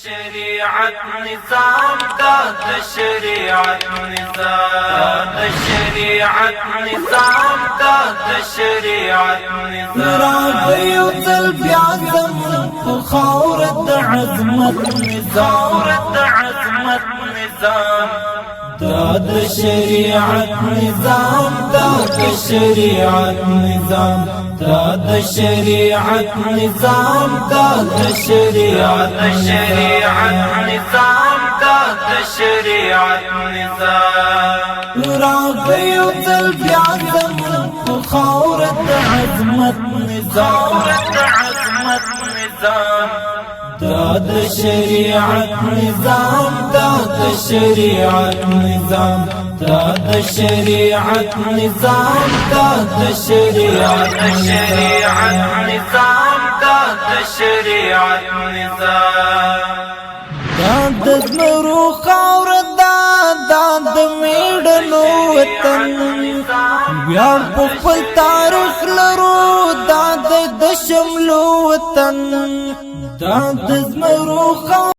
شریعت نظام، دا د شریعت نظام، د شریعت نظام، دا د شریعت نظام. راغی یو ځل بیا زموږ په خاوره د عظمت نظام. د عظمت نظام. دا د شریعت نظام، دا د شریعت نظام، دا د شریعت نظام، دا د شریعت. د شریعت نظام، دا د شریعت نظام. راغی یو ځل بیا زموږ په خاوره د عظمت نظام. د عظمت نظام. دا د شریعت نظام، دا د شریعت نظام، دا د شریعت نظام، دا د شریعت. د شریعت نظام، دا د شریعت نظام. دا د زمرو خاوره ده، دا د میړنو وطن. ویاړ په خپل تاریخ لرو، دا د شملو وطن، دا د زمرو خاوره.